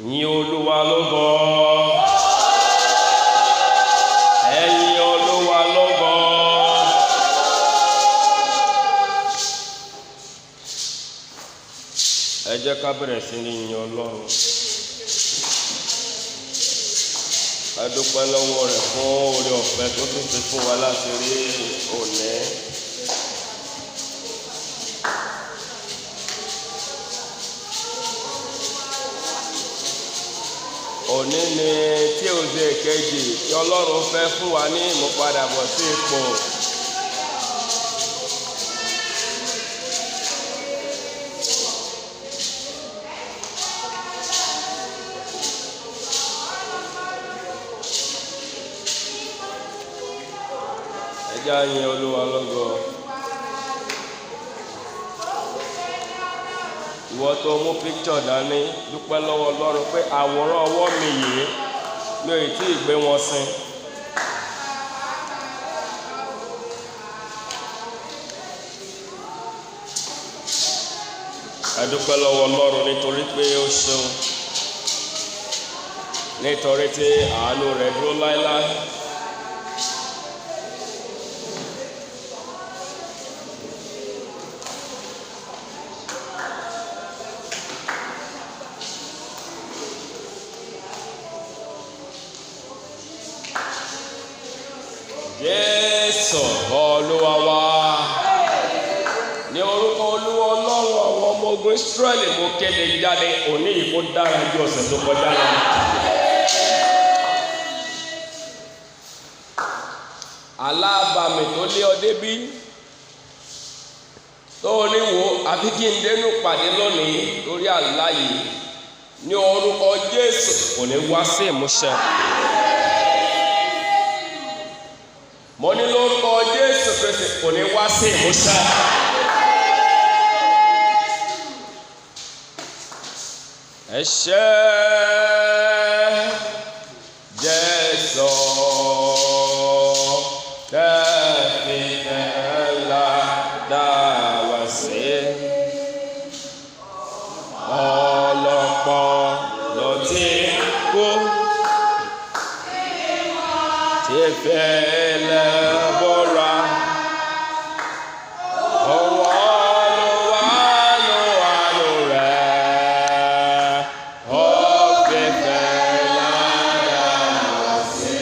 Yìn Olúwa lógo. Ẹ yìn Olúwa lógo. Ẹ jẹ́ ká bẹ̀rẹ̀ sí ní yin Ọlọ́run. A dúpẹ́ lọ́wọ́ rẹ̀ fún oore ọ̀fẹ́ tó tún fi fún wa láti rí òní. Òní ni Tuesday kejì tí Ọlọ́run fẹ́ fún wa ní ìmúpadàbọ̀ sí ipò. Ẹ jẹ́ á yin Olúwa lógo. Ìwọ tó mú picture dání, dúpẹ́ lọ́wọ́ Ọlọ́run pé àwòrán ọwọ́ mi yìí, mi ò tí ì gbé wọn sin. A dúpẹ́ lọ́wọ́ Ọlọ́run nítorí pé ó ṣeun, nítorí tí àánú rẹ̀ dúró láéláé. Jésù Olúwa wa. Ní orúkọ Olúwa Ọlọ́run àwọn ọmọ ogun Ísírẹ́lì, mo kéde jáde, òní yìí kó dára ju ọ̀sẹ̀ tó kọjá lọ. Alábàmì tó lé ọ débí tó ní wo àfi kí n dénú pàdé lónìí lórí àlá yìí, ní orúkọ Jésù, kò ní wá sí ìmúṣẹ. Mo ní lórúkọ Jésù Kristi, kò ní wá sí ìmúṣẹ. Ẹ ṣé Jésù tẹ́ fi ńlá dá wa sí. Ọlọ́pọ̀ ló ti kú tí fẹ́lẹ́ bọ́ra. Ọwọ́ ló wà ló rẹ̀, ó fi fẹ́lẹ́ dá wa sí.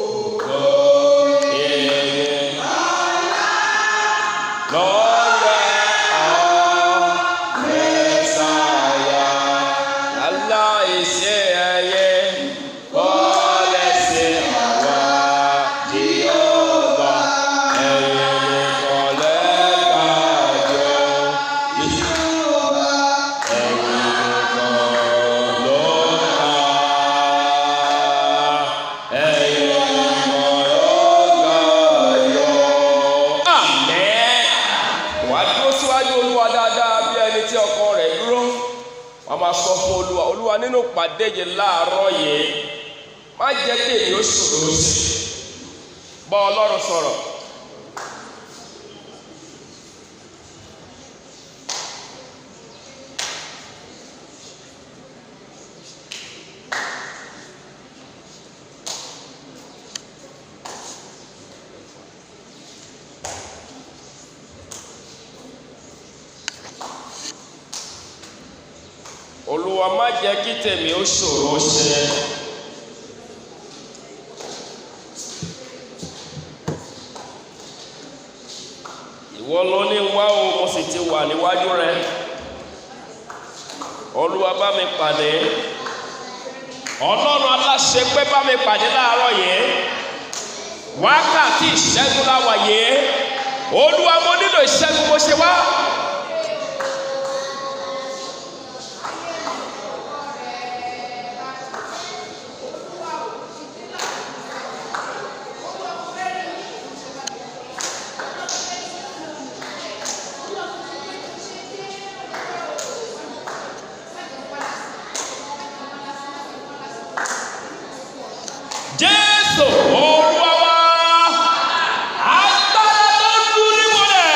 Ògo ìyìn lọ́yẹ̀ ọ́ Mẹ́sáyà, aláìṣẹ̀ ẹyẹ kọ́lẹ̀ sí àwa Jèhófà, ẹ̀yin nìkan lẹ́gbàjọ́. Ẹ̀yin nìkan ló ká. Ẹ̀yin nìkan ló gbàjọ́. Àmín. Wàá dúró síwájú Olúwa dáadáa bí ẹni tí ọkọ rẹ̀ dúró. Wàá máa sọ fún Olúwa, Olúwa, nínú pàdé yìí láàárọ̀ yìí, má jẹ́ tèmi ó ṣòro sí. Bá Ọlọ́run sọ̀rọ̀. Olúwa, má jẹ́ kí tèmi ó ṣòro ṣe. Ìwọ ló ní wá o, mo sì ti wà níwájú rẹ. Olúwa, bá mi pàdé. Ọlọ́run aláṣẹ pé bá mi pàdé láàárọ̀ yìí. Wákàtí ìṣẹ́gun láwà yìí. Olúwa, mo nílò ìṣẹ́gun bó ṣe wá. Jésù Olúwa wa, agbára tó ń dún nímọ̀lẹ̀.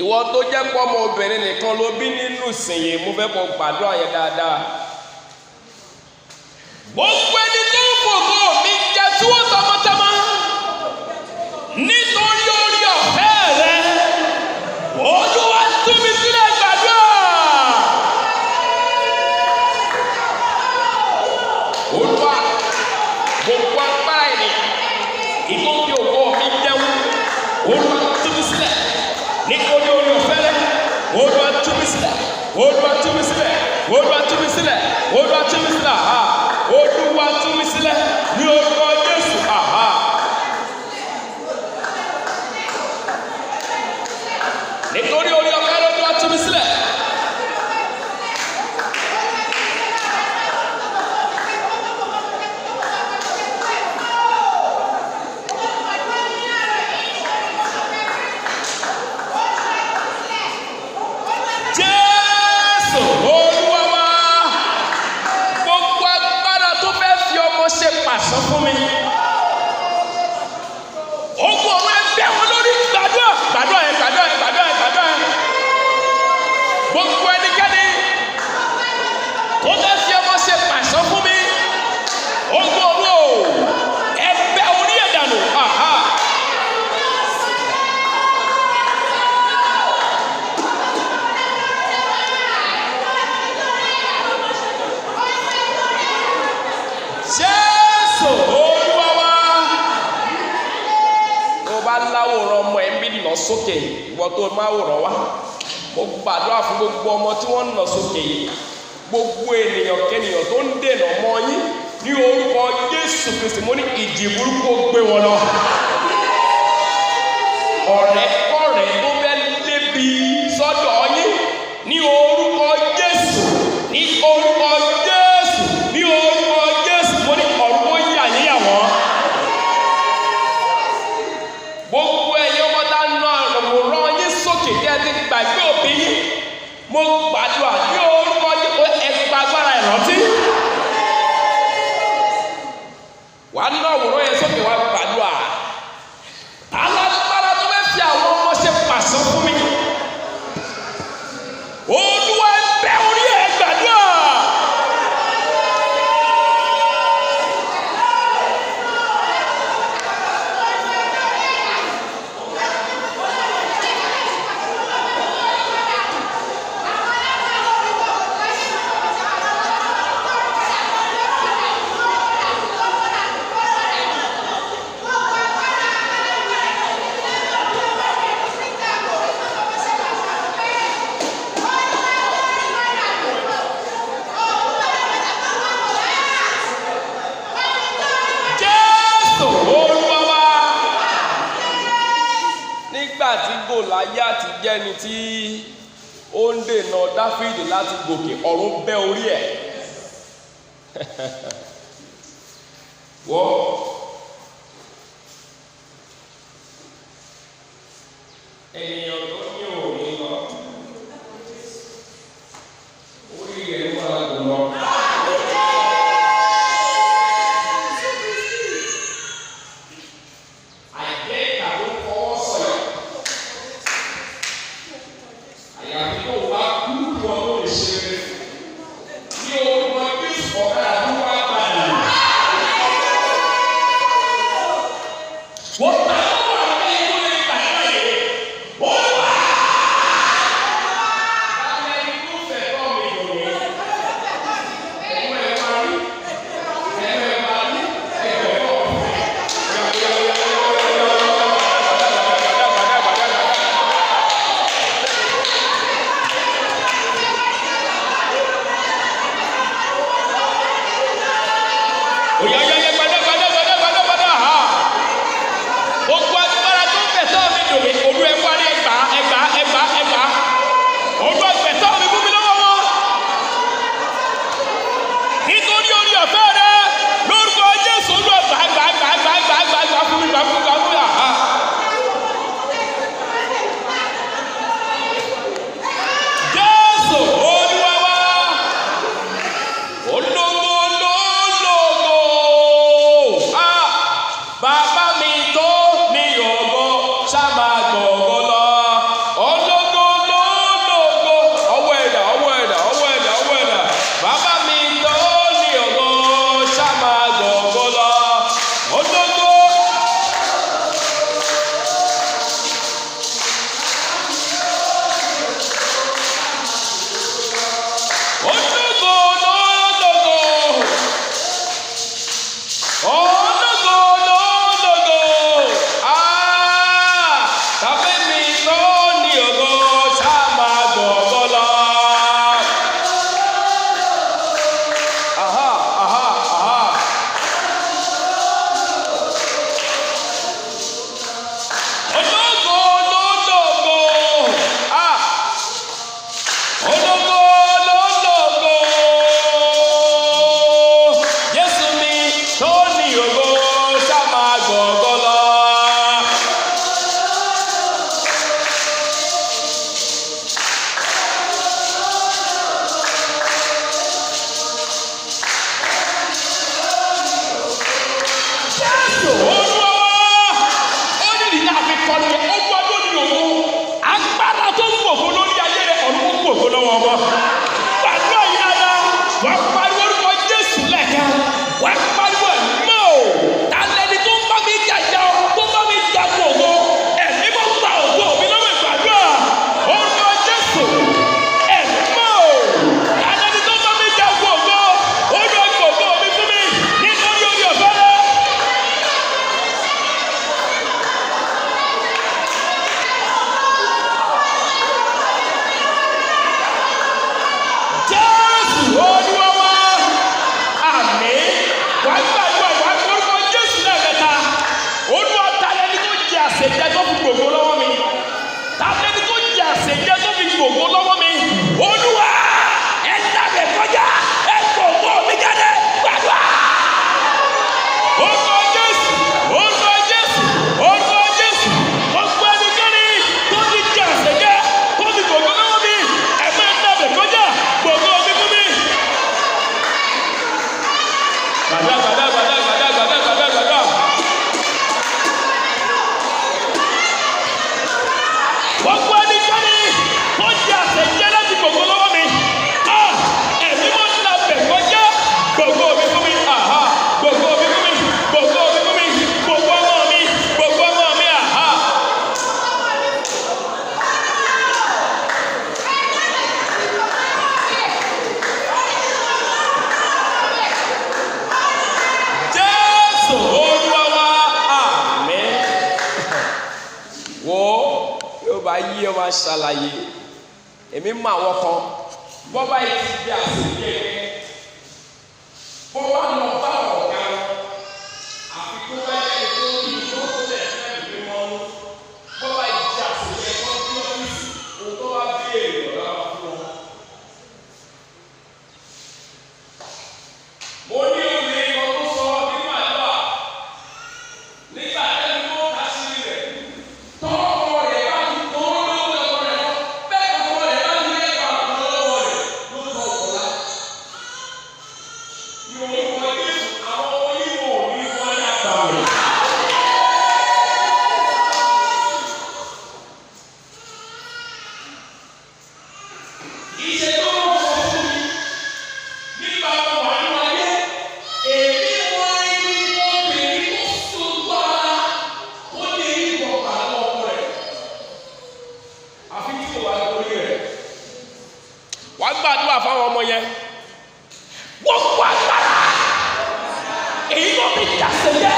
Ìwọ tó jẹ́ pọ́mọ obìnrin nìkan ló bí nínú ìsìnyí, mo fẹ́ kó gbàdúrà yẹn dáadáa. Gbogbo ẹni tó ń fògo mi jẹ túwó tọmọtọmọ nítorí orí ọ̀fẹ́ rẹ, Olúwa tú mi sílẹ̀, gbàdúrà. Olúwa, gbogbo agbára ènìyàn ìtò fi ògo mi jẹun, Olúwa tú mi sílẹ̀ nítorí orí ọ̀fẹ́ rẹ. Olúwa tú mi sílẹ̀, Olúwa tú mi sílẹ̀, Olúwa tú mi sílẹ̀, Olúwa tú mi sílẹ̀, aha. Olúwa tú mi sílẹ̀ ní orúkọ Jésù, aha. Nítorí orí ọ̀fẹ́ rẹ, Olúwa tú mi sílẹ̀. Jésù Olúwa wa, gbogbo agbára tó fẹ́ fi ọmọ ṣe pàṣán fún mi, ogun ọ̀run, ẹgbẹ́ wọn lórí. Gbàdúrà, gbàdúrà yẹn, gbàdúrà yẹn, gbàdúrà yẹn, gbàdúrà yẹn. Gbogbo ẹnikẹ́ni tó fẹ́ fi ọmọ ṣe pàṣán fún mi, ogun ọ̀run o, ẹgbẹ́ orí ẹ̀ dànù, aha. Jésù Olúwa wa. Tó bá láwòrán ọmọ ẹ̀ ń bí nà sókè, ìwọ tó máa wòrán wá, mo gbàdúrà fún gbogbo ọmọ tí wọ́n ń nà sókè yìí. Gbogbo ènìyàn kẹ́nìyàn tó ń dènà mọ́ yín, ní orúkọ Jésù Kristi, mo ní ìjì burúkú ó gbé wọn lọ. Ọ̀rẹ́ kọ̀rẹ́ tó fẹ́ lébi sọ́dọ̀ yín, ní orúkọ Jésù, ní orúkọ Jésù, ní orúkọ Jésù, mo ní ọ̀run ó yà yín yà wọ́n. Gbogbo ẹ̀yin ọmọ tá a nà àwòrán yín sókè tí ẹ ti gbàgbé òbí yín, mo gbàdúrà ní orúkọ Jésù, ẹ gba agbára ìrántí. Wàá ná àwòrán yẹn sókè, wàá gbàdúrà. Alágbára tó fẹ́ fi àwọn ọmọ ṣe pàṣán fún mi, Olúwa, bẹ́ orí ẹ̀, gbàdúrà. Jésù Olúwa wa. Nígbà tí Gòláyátì jẹ́ni tí ó ń dènà Dáfídì láti gòkè, ọ̀run bẹ́ orí ẹ̀. Wọ́ ènìyàn tó ní òní lọ, orí rẹ̀ ló máa gùn lọ. Àìjẹ́ ìkà ló fọwọ́ sọ̀yà. Àyàfi tó bá kú kí wọn tó lè ṣe rere. Ní orúkọ Jésù, ọ̀kadà tó wá padà. Wọ́n ta ló wà ní ẹni tó lè gbàdúrà yìí. Ó wà. Ẹni tó fẹ́ tọ́ mi dùn mí. Ẹ̀kọ́ ẹ̀ parí. Ẹ̀kọ́ ẹ̀ parí. Ẹ̀kọ́ ẹ̀ kọ́. Oya ya ya, gbada gbada gbada gbada gbada ha. Gbogbo agbára tó ń fẹ̀tọ́ mi dùn mí, olú ẹ wárí, ẹgbà, ẹgbà, ẹgbà, ẹgbà. Olú ẹgbẹ̀tọ́ mi fún mi lọ́wọ́ wọn. Nítorí orí ọ̀fẹ́ rẹ, lórúkọ Jésù, olú ẹgbà, ẹgbà, ẹgbà, ẹgbà, ẹgbà, ẹgbà, ẹgbà fún mi, gbà fún mi, gbà fún mi, ha. Jésù Olúwa wa. Ológo lólógo. Orúkọ Jésù, orúkọ Jésù, orúkọ Jésù. Gbogbo ẹnikẹ́ni tó ti jẹ àṣejẹ, tó ti gbògbó lọ́wọ́ mi, ẹ̀mí ẹ̀dá kọjá, gbògbó mi fún mi. Gbàdá, gbàdá, gbàdá, gbàdá, gbàdá, gbàdá, gbàdá. Gbogbo ẹnikẹ́ni tó jẹ àṣejẹ láti gbògbó lọ́wọ́ mi, ah, ẹ̀mí mọ́ ń labẹ̀ kọjá, gbògbó mi fún mi, àhá, gbògbó mi fún mi, gbògbó mi fún mi, gbògbó ọmọ mi, gbògbó ọmọ mi, àhá. Jésù Olúwa wa, àmín. Wo yóò bá yí ọ máa ṣàlàyé, èmi mọ àwọn kan bọ́bá yìí ti di àṣejẹ, bọ́bá lọ bá ọ̀gá wọn, àfi tó bá yẹ kó ní tó lẹ̀ fẹ́ mi mọ́ ọ́n, bọ́bá yìí di àṣejẹ kó bí ọ́fíìsì òun tó bá béèrè ọ̀gá wa fún wọn. Mo ní obìnrin kan tó sọ nínú àdúrà nígbà tẹ́lẹ̀ mọ́ àṣírí rẹ̀, tọ́kọ rẹ̀ bá ti tó lówó ọkọ rẹ̀ lọ, bẹ́ẹ̀ ọkọ rẹ̀ bá ní ẹ̀fà lọ́wọ́ rẹ̀ ló tọ́ ọkọ lá. Ní orúkọ Jésù, àwọn ọmọ yìí wò ní wọ́n ní àgbàwẹ̀. Ìṣe tó ń sọ fún mi nípa ọmọ àwọn ayé, èmi wọ́n ní obìnrin tó sojú ara ó ní ìwọ̀ pàlọ́ ọkọ rẹ̀. Àfi tí kò bá gorí rẹ̀. Wàá gbàdúrà fáwọn ọmọ yẹn. Gbogbo agbára èyí tó fi jàsẹ̀ yẹ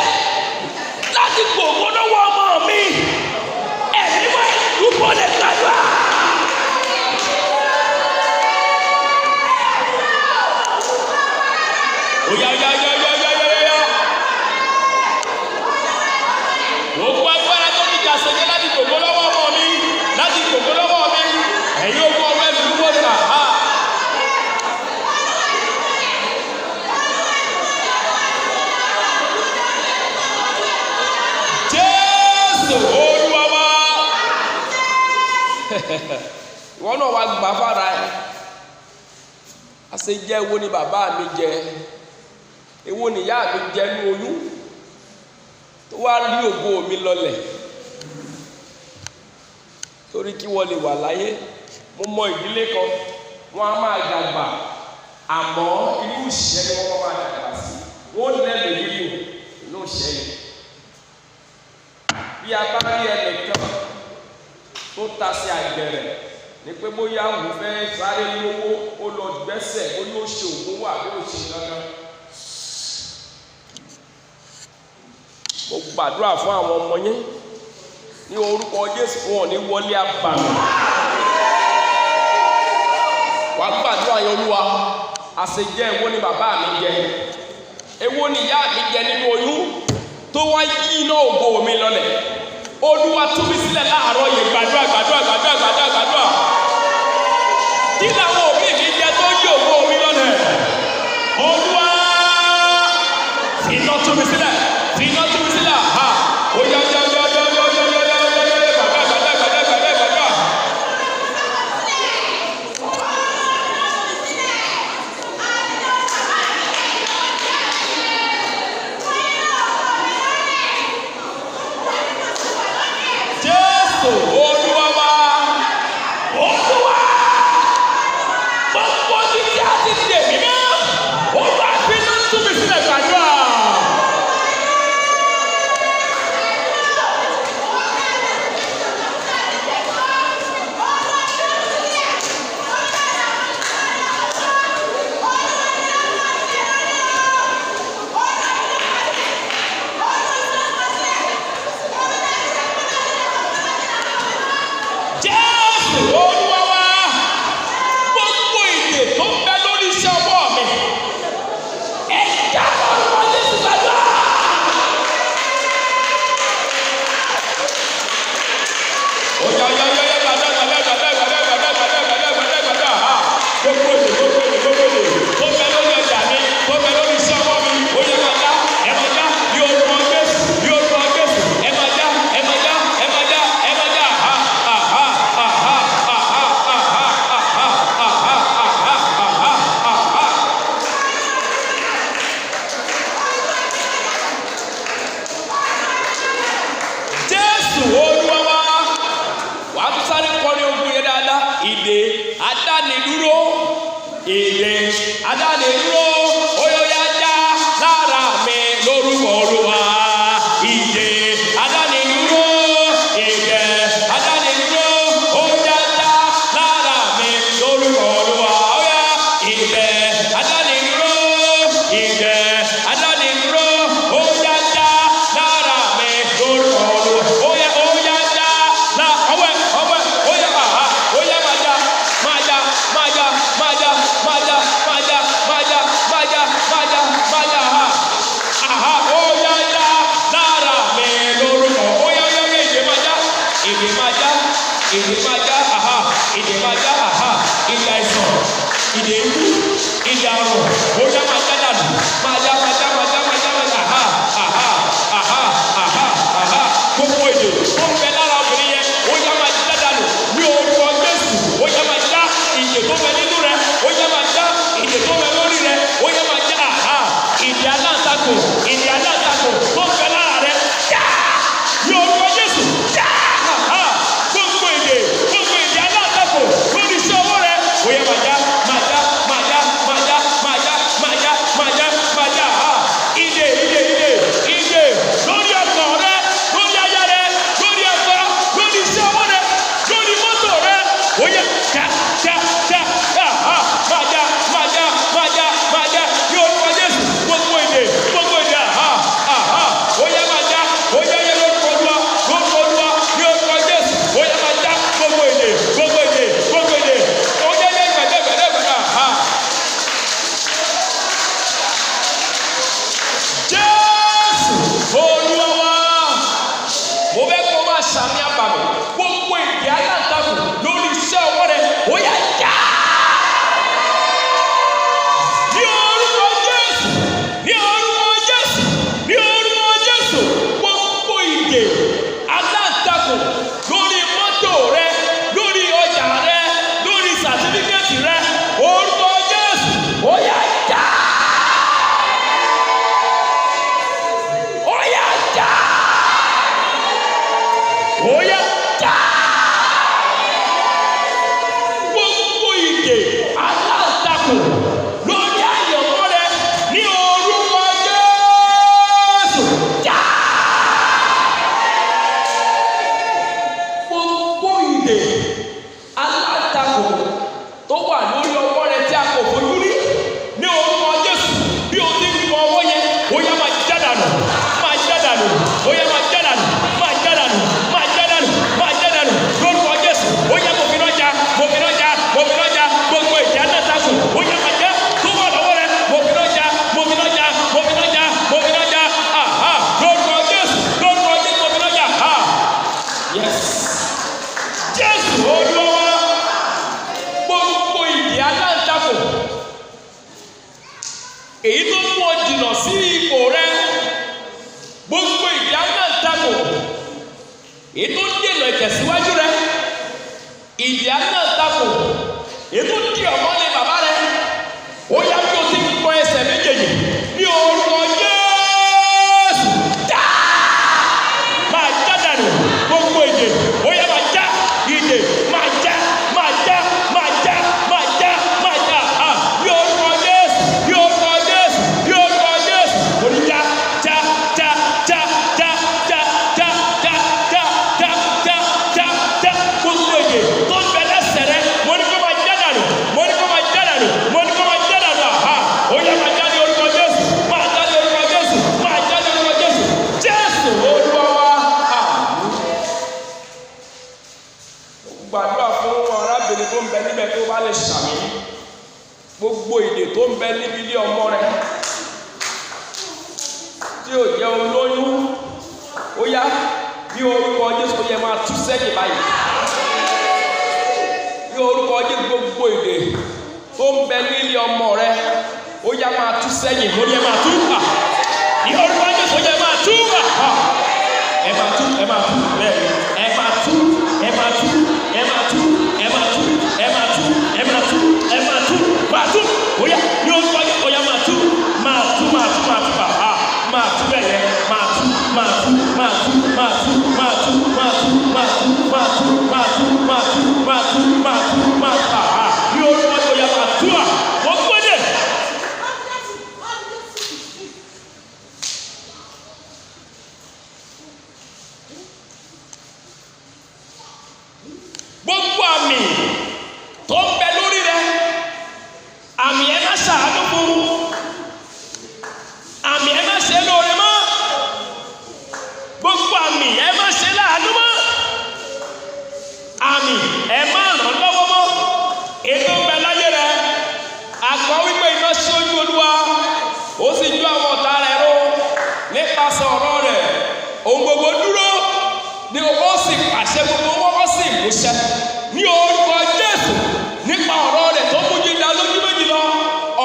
láti gbòògbó lọ́wọ́ ọmọ mi. Ẹ̀mí wọ́n ìlú lè gbàdúrà. Oya ya ya ya ya ya ya ya. Gbogbo agbára tó fi jàsẹ̀ yẹ láti gbòògbó lọ́wọ́ ọmọ mi, láti gbòògbó lọ́wọ́ mi. Ẹ̀yin ogun ọ̀rọ̀ ẹ̀mí ló wọ́n ta. Jésù Olúwa wa. Ìwọ náà wá gbà fara ẹ̀. Àṣejẹ wo ni bàbá mi jẹ? Èwo ni ìyá mi jẹ ní oyún? Tó wá rí ògo mi lọlẹ̀. Torí kí wọ́n lè wà láyé. Mo mọ ìdílé kan, wọ́n á máa dàgbà, àmọ́ inú ìṣẹ́ ni wọ́n máa dàgbà sí. Wọ́n lẹ́mìí gígùn inú ìṣẹ́ ni. Bí a bá rí ẹnìkan tó ta sí àgbẹ̀rẹ̀ ní pé bóyá òun fẹ́ sáré lówó, ó lọ gbẹ́sẹ̀, ó ní ó ṣe ògùn wà bí ó ṣe kankan. Mo gbàdúrà fún àwọn ọmọ yín ní orúkọ Jésù, wọn ò ní wọlé abàmì. Wàá gbàdúrà yẹn, Olúwa, àṣejẹ èwo ni bàbá mi jẹ, èwo ni ìyá mi jẹ nínú oyún tó wá yí iná ògo mi lọlẹ̀. Olúwa, tú mi sílẹ̀ láàárọ̀ yìí. Gbàdúrà, gbàdúrà, gbàdúrà, gbàdúrà, gbàdúrà. Kí làwọn òbí mi jẹ tó yí ògo mi lọlẹ̀? Olúwa, iná tú mi sílẹ̀, iná tú mi sílẹ̀. Ha, ó yá yá yá yá yá yá yá yá yá yá yá. Gbàdúrà, gbàdúrà, gbàdúrà, gbàdúrà, gbàdúrà. Jésù Olúwa wa. Olúwa, gbogbo títí àti tèmi mọ́, Olúwa, fi iná tú mi sílẹ̀. Gbàdúrà. aláǹtakùn, ìdè aláǹtakùn tó ń bẹ lára rẹ, já! Ní orúkọ Jésù, já! Ha! Gbogbo ìdè, gbogbo ìdè aláǹtakùn lórí iṣẹ́ ọwọ́ rẹ, ó yá, máa já, máa já, máa já, máa já, máa já, máa já, máa já, máa já. Ha! Ìdè, ìdè, ìdè, ìdè lórí ọkàn rẹ, lórí aya rẹ, lórí ọkọ, lórí iṣẹ́ ọwọ́ rẹ, lórí mọ́tò rẹ, ó yá, já, já, já. Ha! Ha! Máa já, máa já, máa já, máa já ní orúkọ Jésù. Gbogbo ìdè, gbogbo ìdè, ha ha ha, ó yá, máa já, ó yá yá, lórúkọ Olúwa, lórúkọ Olúwa, ní orúkọ Jésù, ó yá, máa já gbogbo ìdè, gbogbo ìdè, gbogbo ìdè, ó yá yá, ìgbàjẹ́ ìgbàjẹ́ ìgbàjẹ́, ha. Jésù Olúwa wa. Mo fẹ́ kó máa ṣàmì àbàmì. Gbogbo ìdè aláǹtakùn lórí iṣẹ́ ọwọ́ rẹ, ó yá, já! Ní orúkọ Jésù, ní orúkọ Jésù, ní orúkọ Jésù, gbogbo ìdè aláǹtakùn lórí mọ́tò rẹ, lórí ọjà rẹ, lórí certificate rẹ, orúkọ Jésù, ó yá, já! Ó yá, já! Ó yá, já! Gbogbo ìdè aláǹtakùn lórí àyànmọ́ rẹ, ní orúkọ Jésù, já! Gbogbo ìdè aláǹtakùn tó wà lórí ọwọ́ rẹ tí a kò fojú rí, ní orúkọ Jésù, bí o ti ń fọ ọwọ́ yẹn, ó yá, máa já dànù, máa já dànù, ó yá, máa já dànù, máa já dànù, máa já dànù, máa já dànù lórúkọ Jésù. Ó yá, mo fi náà já, mo fi náà já, mo fi náà já gbogbo ìdè aláǹtakùn, ó yá, máa já tó wà lọ́wọ́ rẹ. Mo fi náà já, mo fi náà já, mo fi náà já, mo fi náà já, aha, lórúkọ Jésù, lórúkọ Jésù, mo fi náà já, ha. Yes, Jésù Olúwa wa. Gbogbo ìdè aláǹtakùn èyí tó mú ọ jìnnà sí ipò rẹ, gbogbo ìdè aláǹtakùn èyí tó dènà ìtẹ̀síwájú rẹ, ìdè aláǹtakùn èyí tó di ọmọlé bàbá rẹ, ó yá, bí o ti ń gbọ́ ẹsẹ̀ méjèèjì, ní orúkọ Jésù, já, máa já dànù gbogbo ìdè. Ó yá, máa já ìdè, máa já, máa já, máa já, máa já, máa já, ah, ní orúkọ Jésù, ní orúkọ Jésù, ní orúkọ Jésù, orí já, já, já, já, já, já, já, já, já, já, já, já, já. Gbogbo ìdè tó ń bẹ lẹ́sẹ̀ rẹ, mo ní kó máa já dànù, mo ní kó máa já dànù, mo ní kó máa já dànù, àhá. Ó yá, máa já ní orúkọ Jésù, máa já ní orúkọ Jésù, máa já ní orúkọ Jésù. Jésù Olúwa wa, àmín. Gbàdúrà fún arábìnrin tó ń bẹ níbẹ̀, tó bá lè ṣàmì, gbogbo ìdè tó ń bẹ níbi ilé ọmọ rẹ tí ò jẹ́ olóyún, ó yá, bí orúkọ Jésù, ó yẹ, máa tú sẹ́yìn báyìí ní orúkọ Jésù. Gbogbo ìdè tó ń bẹ nílé ọmọ rẹ, ó yá, máa tú sẹ́yìn. Ó yẹ, máa tú à ní orúkọ Jésù. Ó yẹ, máa tú à. Ẹ máa tú, ẹ máa tú bẹ́ẹ̀, ẹ máa tú, ẹ máa tú, ẹ máa tú, ẹ máa tú, ẹ máa tú, ẹ máa tú, ẹ máa tú, máa tú. Ó yá, ní orúkọ Jésù, ó yá, máa tú, máa tú, máa tú, máa tú, à máa tú bẹ́ẹ̀ yẹn, máa tú, máa tú, máa tú, máa tú, máa tú, máa tú, máa tú, máa tú, máa tú, máa tú, máa tú, máa tú, máa tú, à ní orúkọ Jésù, ó yá, máa tú à wọ́n gbọ́dẹ̀. Gbogbo àmì tó ń bẹ lórí rẹ, àmì ẹ má ṣàánú fún, àmì ẹ má ṣe lóore mọ́, gbogbo àmì ẹ má ṣe láàánú mọ́, àmì ẹ má ràn lọ́wọ́ mọ́, ètò ń bẹ láyé rẹ, àkọ́ wípé iná sí ojú Olúwa, ó sì ju àwọn ọ̀tá rẹ̀ ró. Nípasẹ̀ ọ̀rọ̀ rẹ̀ ohun gbogbo dúró, ní ó sì pàṣẹ, gbogbo wọn sì múṣẹ. Ní orúkọ Jésù, nípa ọ̀rọ̀ rẹ̀ tó mú jíjà lójú méjì lọ,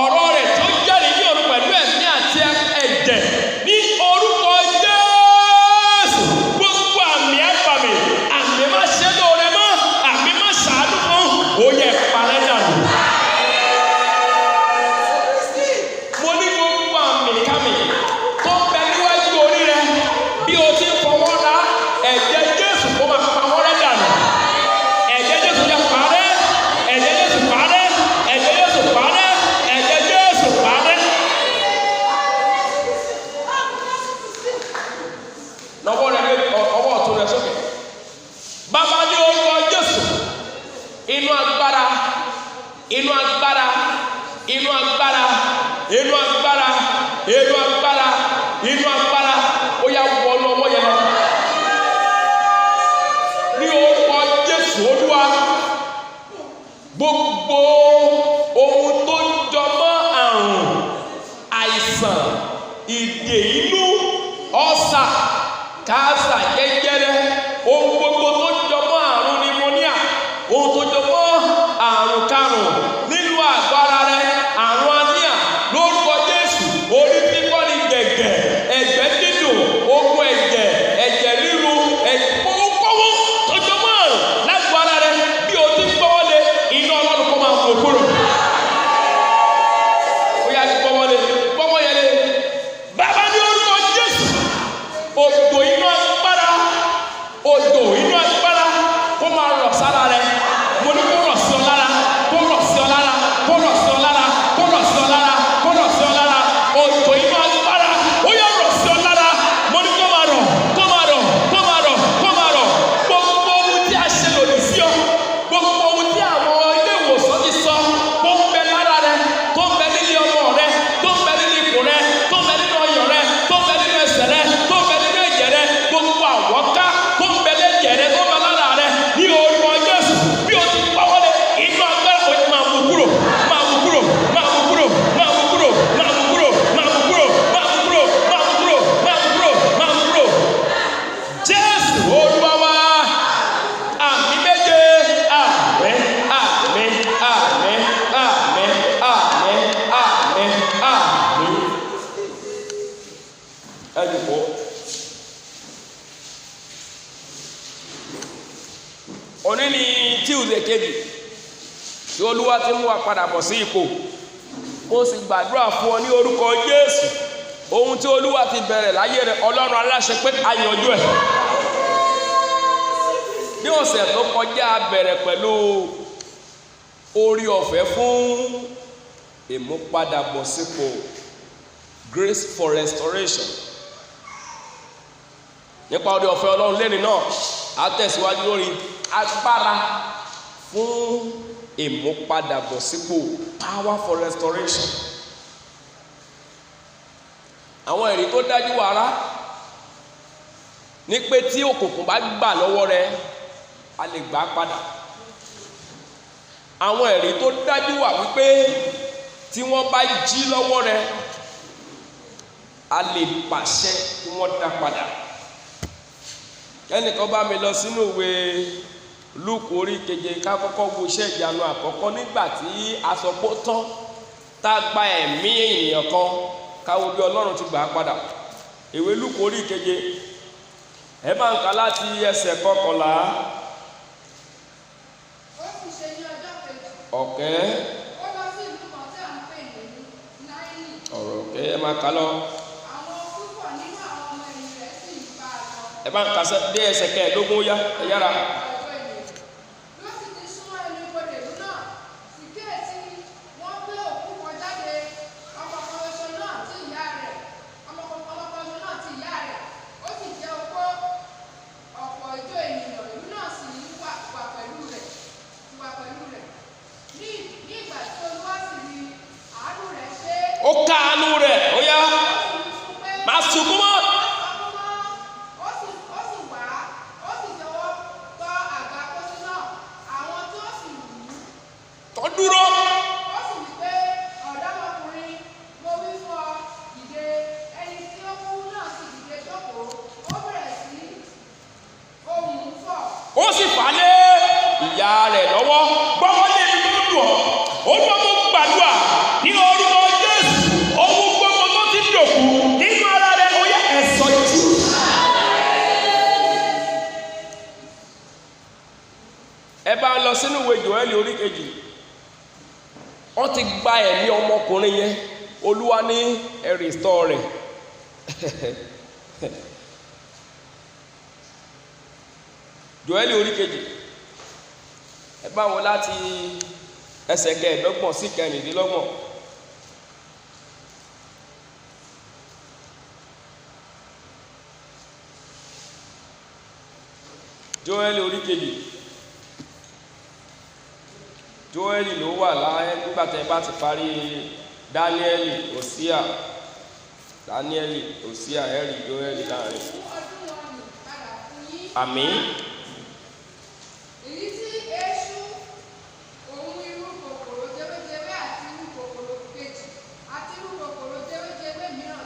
ọ̀rọ̀ rẹ̀ tó jáde ní ọ̀run pẹ̀lú ẹ̀mí àti ẹ̀jẹ̀, ní orúkọ Jésù, gbogbo àmì àbàmì, àmì má ṣe lóore mọ́, àmì má ṣàánú fún, ó yẹ, parẹ́ dànù. Mo ní gbogbo àmì kámi tó Lọ́wọ́ rẹ, ọwọ́ ọ̀tún rẹ sókè. Bàbá, ní orúkọ Jésù, inú agbára, inú agbára, inú agbára, inú agbára, inú agbára, inú agbára, ó yá, wọnú ọwọ́ yẹn lọ. Ní orúkọ Jésù Olúwa, gbogbo ohun tó jọ mọ́ àrùn, àìsàn, ìdè inú, ulcer, cancer, jẹjẹrẹ, ohun gbogbo tó jọ mọ́ àrùn pneumonia, ohun tó jọ mọ́ àrùn karùn nínú àgọ́ ara rẹ, àrùn anemia, lórúkọ Jésù, orí fífọ́ ní gẹ̀gẹ̀, ẹ̀gbẹ́ dídùn, ogun ẹ̀jẹ̀, ẹ̀jẹ̀ ríru, ohunkóhun tó jọ mọ́ àrùn lágọ̀ọ́ ara rẹ, bí o ti ń gbọ́wọ́ lé, iná Ọlọ́run kó máa mú kúrò. Ó yá, gbọ́wọ́ lé, gbọ́wọ́ yẹn lé. Bàbá, ní orúkọ Jésù, odò inú agbára, odò inú agbára kó máa rọ̀ sára rẹ. Mo ní kó rọ̀ sí ọ lára, kó rọ̀ sí ọ lára, kó rọ̀ sí ọ lára, kó rọ̀ sí ọ lára, kó rọ̀ sí ọ lára. Odò inú agbára, ó yá, rọ̀ sí ọ lára. Mo ní kó máa rọ̀, kó máa rọ̀, kó máa rọ̀, kó máa rọ̀. Gbogbo ohun tí a ṣe lòdì sí ọ, gbogbo ohun tí àwọn ilé ìwòsàn ti sọ tó ń bẹ lára rẹ, tó ń bẹ nílé ọmọ rẹ, tó ń bẹ nínú ikùn rẹ, tó ń bẹ nínú ọyàn rẹ, tó ń bẹ nínú ẹsẹ̀ rẹ, tó ń bẹ nínú ẹ̀jẹ̀ rẹ, gbogbo àwọ̀ká tó ń bẹ lẹ́jẹ̀ rẹ, tó ń bẹ lára rẹ, ní orúkọ Jésù, bí o ti pàwọ́lẹ̀, inú agbára kò ní máa mú kúrò, máa mú kúrò, máa mú kúrò, máa mú kúrò, máa mú kúrò, máa mú kúrò, máa mú kúrò, máa mú kúrò, máa mú kúrò, máa mú kúrò. Jésù Olúwa wa. Àmín méje. Àmín, àmín, àmín, àmín, àmín, àmín, àmín. Ẹ jòkó. Òní ni Tuesday kejì tí Olúwa ti mú wa padà bọ̀ sí ipò. Mo sì gbàdúrà fún ọ ní orúkọ Jésù, ohun tí Olúwa ti bẹ̀rẹ̀ láyé rẹ, Ọlọ́run aláṣẹ pé àyànjú ẹ̀. Ní ọ̀sẹ̀ tó kọjá, a bẹ̀rẹ̀ pẹ̀lú orí ọ̀fẹ́ fún ìmúpadàbọ̀sípò, grace for restoration. Nípa orí ọ̀fẹ́ Ọlọ́run, lẹ́ni náà, a tẹ̀síwájú lórí agbára fún ìmúpadàbọ̀sípò, power for restoration. Àwọn ẹ̀rí tó dájú wà rá ní pé tí òkùnkùn bá gbà lọ́wọ́ rẹ, a lè gbà á padà. Àwọn ẹ̀rí tó dájú wà wípé tí wọ́n bá jí lọ́wọ́ rẹ, a lè pàṣẹ kí wọ́n dá padà. Kẹ́nìkan bá mi lọ sínú ìwé Lúùkù orí keje, ká kọ́kọ́ wo iṣẹ́ ìyanu àkọ́kọ́ nígbà tí aṣọ tán, tá a gba ẹ̀mí ènìyàn kan, káwo bí Ọlọ́run ti gbà á padà. Ìwé Lúùkù orí keje, ẹ bá ń kà láti ẹsẹ̀ 11. Ó sì ṣe ní ọjọ́ kejì. Ọ̀kẹ́. Ó lọ sí ìlú kan tí à ń pè ní Náínì. Ọ̀rọ̀ ọ̀kẹ́, ẹ máa kà lọ. Àwọn púpọ̀ nínú àwọn ọmọ ẹ̀yìn rẹ̀ sì ń bá a lọ. Ẹ bá ń kà dé ẹsẹ̀ 15, yá, ẹ yára. Ọjọ́ ènìyàn. Bí ó sì ti súnmọ́ ẹnu ibodè ìlú náà, sì kíyèsí, wọ́n gbé òkú kan jáde, ọmọ kan ṣoṣo náà tí ìyá rẹ̀, ọmọ kan ṣoṣo náà tí ìyá rẹ̀, ó sì jẹ́ opó. Ọ̀pọ̀ ìjọ ènìyàn ìlú náà sì wà pẹ̀lú rẹ̀, wà pẹ̀lú rẹ̀. Ní ìgbà tí Olúwa sì rí, àánú rẹ̀ ṣe é. Ó káàánú rẹ̀, ó yá. Ó sì wí fún pé, Má sunkún mọ́. Ó sì wá, ó sì jọ̀wọ́ tọ́ àga pósí náà, àwọn tí ó sì wù ú. Tó dúró. Ó sì wí pé, "Ọ̀dọ́mọkùnrin, mo wí fún ọ, dìde." Ẹni tí ó kú náà sì dìde jókòó, ó bẹ̀rẹ̀ sí ohùn fọ̀. Ó sì fà á lé ìyá rẹ̀ lọ́wọ́. Gbọ́wọ́ lé ibi tó dùn ọ́. Ó ní ọmọ gbàdúrà ní orúkọ Jésù, ohun gbogbo tó ti dòkú nínú ara rẹ̀, ó yá, ẹ sọ jí. Ẹ bá ń lọ sínú ìwé Jòẹ́lì orí kejì. Wọ́n ti gba ẹ̀mí ọmọkùnrin yẹn, Olúwa ní ẹ restore rẹ̀. Jòẹ́lì orí kejì, ẹ bá wọn láti ẹsẹ̀ 25 sí 26. Jóẹ́lì orí kejì. Jóẹ́lì ló wà láyé nígbà tẹ́ bá ti parí Dáníẹ́lì, Òsíà, Dáníẹ́lì, Òsíà, ẹ̀rí Jóẹ́lì láàrin. Mú ọdún wọn nì padà fún yín. Àmín. Èyí tí eéṣú, òun irú kòkòrò jewéjewé àti irú kòkòrò kejì àti irú kòkòrò jewéjewé mìíràn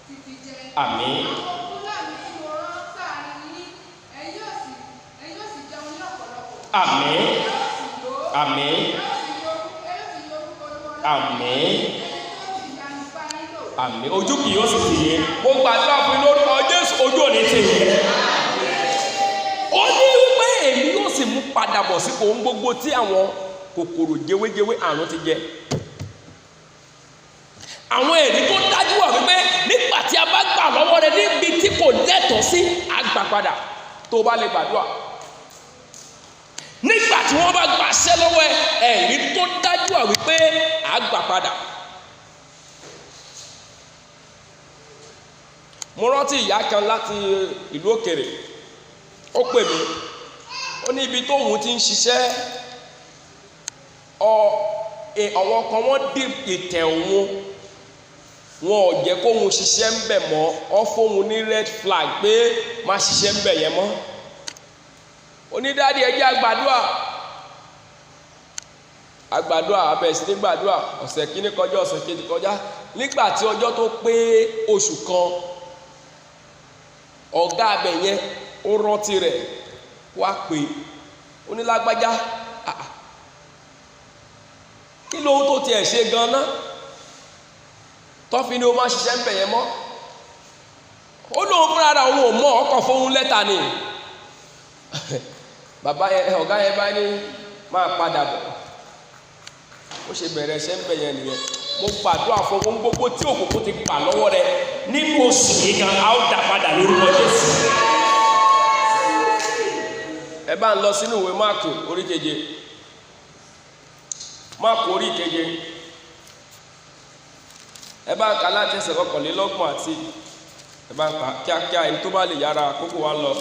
ti fi jẹ. Àmín. Àwọn ogun náà ni tí mo rán sáàrin yín, ẹ̀yin yóò sì jẹun ní ọ̀pọ̀lọpọ̀. Àmín. Ẹ yóò sì yó. Àmín. Ẹ yóò sì yó orúkọ Olúwa Ọlọ́run. Àmín. Ẹni tó fi ìyanu bá yín lò. Àmín. Ojú kì yóò sì tì yín. Mo gbàdúrà fún yín lórúkọ Jésù, ojú ò ní tì yín. Ó ní wípé èmi yóò sì mú padà bọ̀ sípò ohun gbogbo tí àwọn kòkòrò jewéjewé àrùn ti jẹ. Àwọn ẹ̀rí tó dájú wà wípé nígbà tí a bá gbà lọ́wọ́ rẹ níbi tí kò lẹ́tọ̀ọ́ sí, a gbà padà tó bá lè gbàdúrà. Nígbà tí wọ́n bá gbàṣẹ́ lọ́wọ́ ẹ, ẹ̀rí tó dájú wà wípé a gbà padà. Mo rántí ìyá kan láti ìlú òkèrè. Ó pè mí, ó ní ibi tóun ti ń ṣiṣẹ́, ọ àwọn kan wọ́n dì ìtẹ̀ òun, wọn ò jẹ́ kóun ṣiṣẹ́ ń bẹ̀ mọ́. Ọ fóun ní red flag pé má ṣiṣẹ́ ń bẹ̀ yẹn mọ́. Onídàádìí, ẹ jẹ́ àgbàdua àgbàdua abẹ́ sí ní gbàdúrà. Ọ̀sẹ̀ kìíní kọjá, ọ̀sẹ̀ kejì kọjá. Nígbà tí ọjọ́ tó pé oṣù kan, ọ̀gá abẹ yẹn ó rántí rẹ̀ wá pé onílágbájá, ah, ah, kí lóhun tó tiẹ̀ ṣe gan-an tọ́fi ni o máa ṣiṣẹ́ ń bẹ̀ yẹn mọ́? Ó lóun fúnra rẹ̀ òun ò mọ̀, ọkọ̀ fóun lẹ́tà ni. Bàbá yẹn, ọ̀gá yẹn bá ní máa padà bọ̀. Ó ṣe bẹ̀rẹ̀ ṣẹ́ ń bẹ̀ yẹn nìyẹn. Mo gbàdúrà fún ohun gbogbo tí òkùnkùn ti gbà lọ́wọ́ rẹ nínú oṣù yìí gan, a ó dá padà lórúkọ Jésù. Ẹ bá ń lọ sínú ìwé Máàkù orí keje. Máàkù orí keje, ẹ bá ń kà láti ẹsẹ̀ 31, àti ẹ bá ń kà kíákíá, ẹni tó bá lè yára, àkókò wa ń lọ.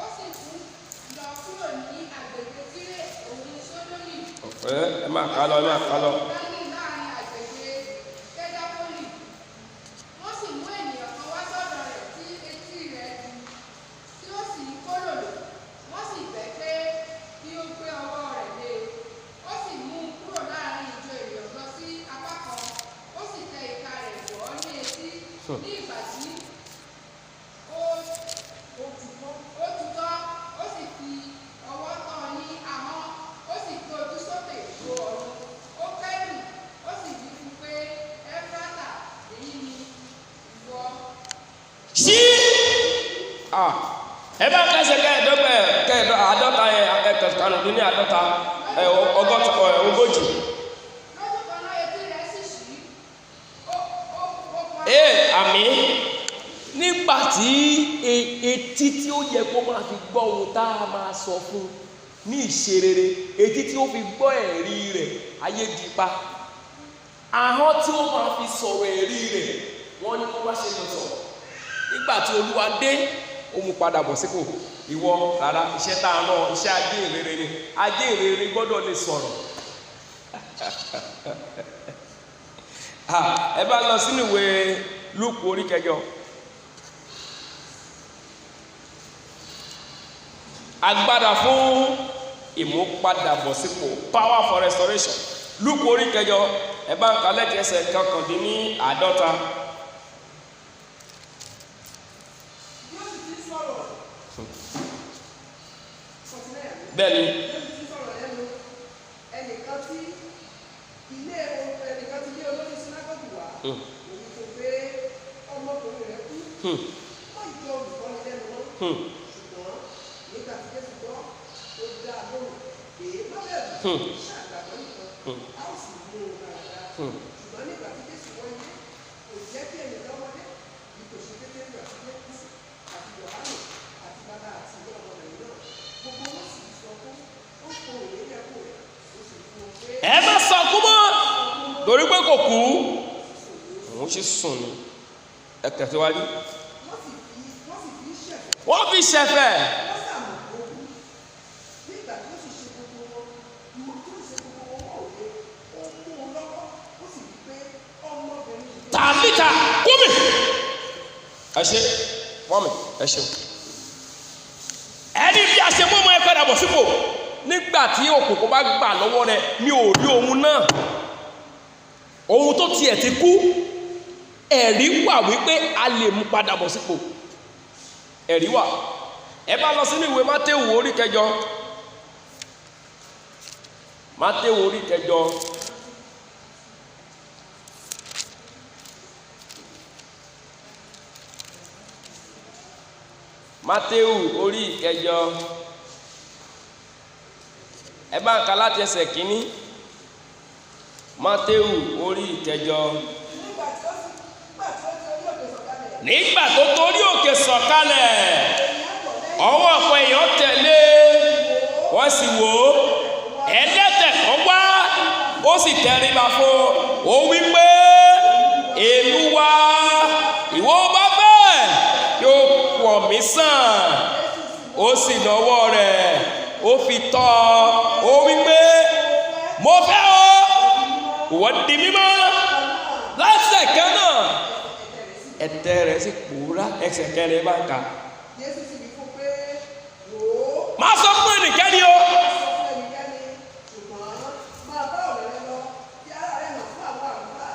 Ó sì tún lọ kúrò ní agbègbè Tírè òun Sódónì. Ọ̀fẹ́, ẹ máa kà á lọ, ẹ máa kà á lọ. Gálílì láàrin agbègbè Dẹ́kápólì. Wọ́n sì mú ènìyàn kan wá sọ́dọ̀ rẹ̀ tí etí rẹ̀ di, tí ó sì ń kólòlò. Wọ́n sì bẹ̀ ẹ́ pé kí ó gbé ọwọ́ rẹ̀ lé e. Ó sì mú un kúrò láàrin ìjọ ènìyàn lọ sí apá kan. Ó sì tẹ ìka rẹ̀ bọ̀ ọ́ ní etí. Ní ìgbà tí ó tutọ́, ó sì fi ọwọ́ tọ́ ọ ní ahọ́n, ó sì gbé ojú sókè wo ọ̀run. Ó kẹ́dùn, ó sì wí fún un pé, "Éfátà," èyí ni, ìwọ Sí, ah, ẹ bá kẹsẹ̀ kẹẹ̀ẹ́dọ́gbẹ̀ kẹẹ̀ẹ́dọ́ 50 yẹn, ẹ 55, ẹ 60, ẹ 40. Lójú kan náà etí rẹ̀ sì ṣí. Ó kọ Ee, àmín. Nígbà tí etí tí ó yẹ kó máa fi gbọ́ ohun tá a máa sọ fún ní ìṣerere, etí tí ó fi gbọ́ ẹ̀rí rẹ̀, ayé di pa. Ahọ́n tí ó máa fi sọ̀rọ̀ ẹ̀rí rẹ̀, wọ́n ní kó má ṣe lọ sọ̀rọ̀. Nígbà tí Olúwa dé, ó mú padà bọ̀ sípò. Ìwọ rárá, iṣẹ́ tá a rán, iṣẹ́ ajínrere ni. Ajínrere gbọ́dọ̀ lè sọ̀rọ̀. Ah, ẹ bá lọ sínú ìwé Lúùkù orí kẹjọ. Agbára fún ìmúpadàbọ̀sípò, power for restoration. Lúùkù orí kẹjọ, ẹ bá ń ka láti ẹsẹ̀ 49. Bí ó sì ti ń sọ̀rọ̀, 49. Bẹ́ẹ̀ ni. Bí ó sì ti ń sọ̀rọ̀ lẹ́nu, ẹnìkan tí ilé olórí sínágọ́gù wá. Òun kò pé ọmọkùnrin rẹ̀ kú. Má yọ olùkọ́ni lẹ́nu mọ́. Ṣùgbọ́n nígbà tí Jésù gbọ́, ó dá a lóhùn pé, "Má bẹ̀rù, ṣáà gbàgbọ́ nìkan, a ó sì mú un lára dá." Ṣùgbọ́n nígbà tí Jésù wọ ilé, kò jẹ́ kí ẹnìkan wọlé bí kò ṣe Pétérù àti Jákọ́bù àti Jòhánù àti bàbá àti ìyá ọmọbìnrin náà. Gbogbo wọn sì sọkún. Ó pohùn réré ẹkún rẹ̀, ó sì fún wọn pé, Ẹ má sọkún mọ́, torí pé kò kú, òun sì sùn ni. Ẹ tẹ̀síwájú. Wọ́n sì fi í ṣẹ̀fẹ̀. Wọ́n fi ṣẹ̀fẹ̀. Wọ́n sàmù ó kú. Nígbà tí ó sì ṣe gbogbo wọn, tí ó sì ṣe gbogbo wọn mọ́ òye, ó mú un lọ́wọ́, ó sì wí pé, ọmọbìnrin yìí Tàlítà kúmi. Ẹ ṣe mọ́mì, ẹ ṣeun. Ẹni bí a ṣe mú ọmọ ẹ padà bọ̀ sípò nígbà tí òkùnkùn bá gbà lọ́wọ́ rẹ, mi ò rí ohun náà, ohun tó tiẹ̀ ti kú. Ẹ̀rí wà wípé a lè mú padà bọ̀ sípò. Ẹ̀rí wà. Ẹ bá lọ sínú ìwé Mátéwù orí 8, Mátéwù orí 8. Mátéwù orí 8, ẹ bá ń ka láti ẹsẹ̀ 1. Mátéwù orí 8. Nígbà tí ó sì nígbà tí ó ti orí òkè sọ̀kalẹ̀, Nígbà tó torí òkè sọ̀kalẹ̀, ènìyàn pọ̀ lẹ́yìn. Ọwọ́ ọ̀pọ̀ èèyàn tẹ̀lé, wọ́n sì wò ó. Ẹlẹ́tẹ̀ kan wá, ó sì tẹríba fún un. Ó wí pé, "Èlúwa, ìwọ bá bẹ́ẹ̀ yóò wọ̀ mí sàn." Ó sì nọwọ́ rẹ̀, ó fi tọ́ ọ. Ó wí pé, "Mo fẹ́ o, ìwọ di mímọ́." Lásẹ̀ kan náà, ẹ̀tẹ̀ rẹ̀ sì pòórá. Ẹsẹ̀ 4, bá ń kà. Jésù sì wí fún pé, wò ó, Má sọ fún ẹnìkẹ́ni o. má sọ fún ẹnikẹ́ni, ṣùgbọ́n máa bá ọ̀rẹ́ rẹ lọ, fi ara rẹ hàn fún àwọn àlùfáà.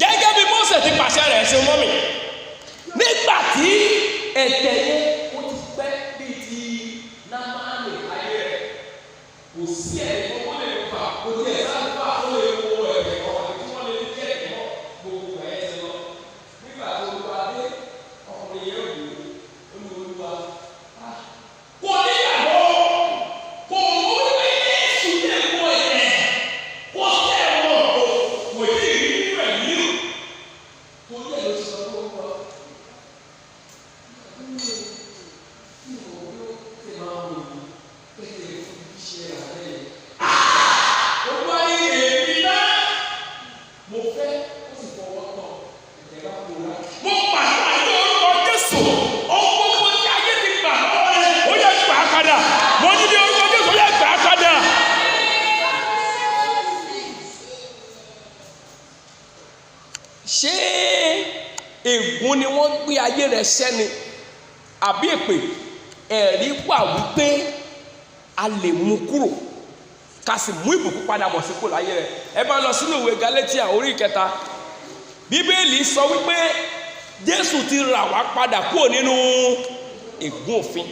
Gẹ́gẹ́ bí Mósè ti pàṣẹ rẹ̀ ṣe mọ́ mi. Nígbà tí ẹ̀tẹ̀ yẹn ó ti pẹ́ bíi ti Námánì ayé rẹ̀, kò sí ẹ̀kọ́ tó lè fà, kò tí ẹ̀ sáfà tó lè wo ẹ̀kẹ́ kan àti tí wọ́n lè ní kí ẹ̀kọ́ gbogbo ẹ̀ ti lọ. Nígbà tó Olúwa dé, ọkùnrin yẹn wò ó, ó ní, "Olúwa, ah, kò níyàwó, kò mú pé Jésù lè wo ẹ̀tẹ̀, kò tẹ̀ wọ̀, kò tí ì rí nínú ẹ̀ nínú." Torí ẹ̀ ló ti sọ fún Olúwa, "Kí mo bí ó ti máa wò ó kékeré fún iṣẹ́ àárẹ̀ yìí?" Olúwa ní, "Èmi náà mo fẹ́." Ó sì fọwọ́ tọ̀, ẹ̀jẹ̀ bá kóra. Mo pàṣẹ àti orúkọ Jésù, ohun gbogbo tí ayé ti gbà lọ́wọ́ rẹ̀, ó yẹ gbà á padà. Mo ní ní orúkọ Jésù, ó yẹ gbà á padà. Ṣé ègún ni wọ́n gbé ayé rẹ̀ sẹ́ni àbí èpè? Ẹ̀rí wà wípé a lè mú kúrò, ká sì mú ìbùkún padà bọ̀ sípò láyé rẹ̀. Ẹ bá lọ sínú ìwé Gálátíà orí 3. Bíbélì sọ wípé Jésù ti rà wá padà kúrò nínú ègún òfin.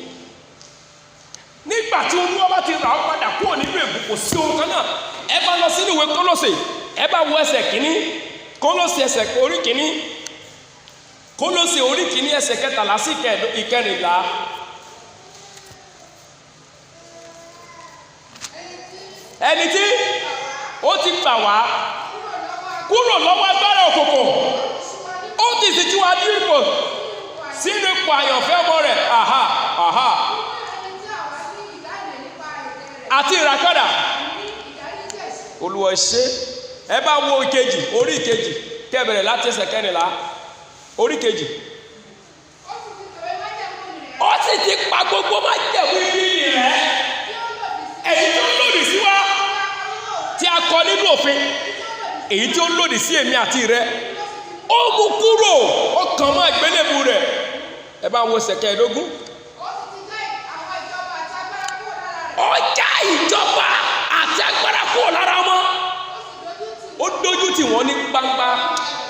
Nígbà tí Olúwa bá ti rà wá padà kúrò nínú ègún, kò sí ohun kan náà. Ẹ bá lọ sínú ìwé Kólósè, ẹ bá wo ẹsẹ̀ 1. Kólósè ẹsẹ̀ orí 1, Kólósè orí 1, ẹsẹ̀ 13 sí 14. Ẹni tí ó ti gbà wá kúrò lọ́wọ́ agbára òkùnkùn, ó ti sì tú wa ní ipò sínú ipò àyànfẹ́ ọmọ rẹ̀. Aha, aha. Àti ìràpadà. Olúwa ṣe. Ẹ bá wo ìkejì, orí 2, kẹ́ láti ẹsẹ̀ 14, orí 2. Ó sì ti pa gbogbo májẹ̀mú ibi rẹ̀, èyí tó lòdì sí wa, tí a kọ nínú òfin, èyí tí ó lòdì sí èmi àti rẹ. Ó mú kúrò, ó kàn mọ́ ìgbélébù rẹ̀. Ẹ bá wo ẹsẹ̀ 15. Ó já ìjọba àti agbára kúrò lára wọn, ó dójú tì wọ́n ní gbangba.